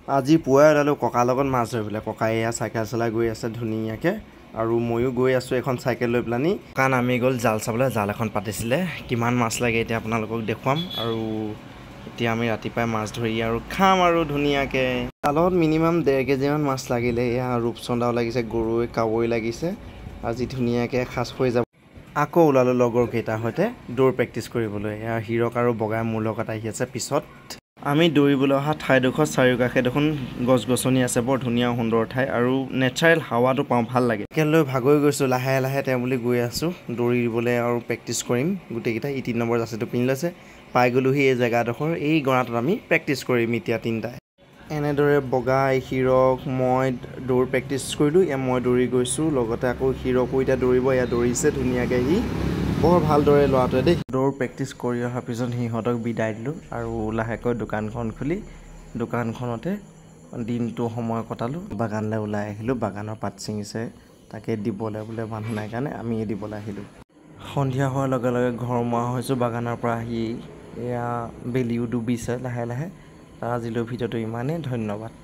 আজি পুৱাই ওলালোঁ ককাৰ লগত মাছ ধৰিবলৈ। ককাই এয়া চাইকেল চলাই গৈ আছে ধুনীয়াকৈ আৰু ময়ো গৈ আছোঁ এখন চাইকেল লৈ পেলানি। ককা নামি গ'ল জাল চাবলৈ, জাল এখন পাতিছিলে। কিমান মাছ লাগে এতিয়া আপোনালোকক দেখুৱাম। আৰু এতিয়া আমি ৰাতিপুৱাই মাছ ধৰি আৰু খাম আৰু ধুনীয়াকৈ। জালত মিনিমাম 1.5 কেজিমান মাছ লাগিলে। এয়া ৰূপচন্দাও লাগিছে, গৰৈ কাৱৈ লাগিছে। আজি ধুনীয়াকৈ এসাঁজ হৈ যাব। আকৌ ওলালোঁ লগৰ কেইটাৰ সৈতে দৌৰ প্ৰেক্টিচ কৰিবলৈ। এয়া হীৰক আৰু বগাই মোৰ লগত আহি আছে পিছত। আমি দৌৰিবলৈ অহা ঠাইডোখৰ চাৰিওকাষে দেখোন গছ গছনি আছে, বৰ ধুনীয়া সুন্দৰ ঠাই আৰু নেচাৰেল হাৱাটো পাওঁ, ভাল লাগে। চাইকেল লৈ ভাগৰি গৈছোঁ, লাহে লাহে তেওঁ বুলি গৈ আছোঁ দৌৰিবলৈ আৰু প্ৰেক্টিচ কৰিম গোটেইকেইটা। ই 3 নম্বৰ জাৰ্চিটো পিন্ধি লৈছে। পাই গ'লোহি এই জেগাডোখৰ, এই গড়াটোত আমি প্ৰেক্টিচ কৰিম এতিয়া তিনিটাই। এনেদৰে বগাই, হীৰক, মই দৌৰ প্ৰেক্টিচ কৰিলোঁ। এয়া মই দৌৰি গৈছোঁ, লগতে আকৌ হীৰকো এতিয়া দৌৰিব। এয়া দৌৰিছে ধুনীয়াকৈ, সি বৰ ভালদৰে ল'ৰাটোৱে দেই। দৌৰ প্ৰেক্টিচ কৰি অহাৰ পিছত সিহঁতক বিদায় দিলোঁ আৰু লাহেকৈ দোকানখন খুলি দোকানখনতে দিনটো সময় কটালোঁ। বাগানলৈ ওলাই আহিলোঁ, বাগানৰ পাত ছিঙিছে, তাকে দিবলৈ বোলে মানুহ নাই কাৰণে আমিয়ে দিবলৈ আহিলোঁ। সন্ধিয়া হোৱাৰ লগে লগে ঘৰমুৱা হৈছোঁ বাগানৰ পৰা আহি। এয়া বেলিও ডুবিছে লাহে লাহে। আজিলৈ ভিডিঅ'টো ইমানেই, ধন্যবাদ।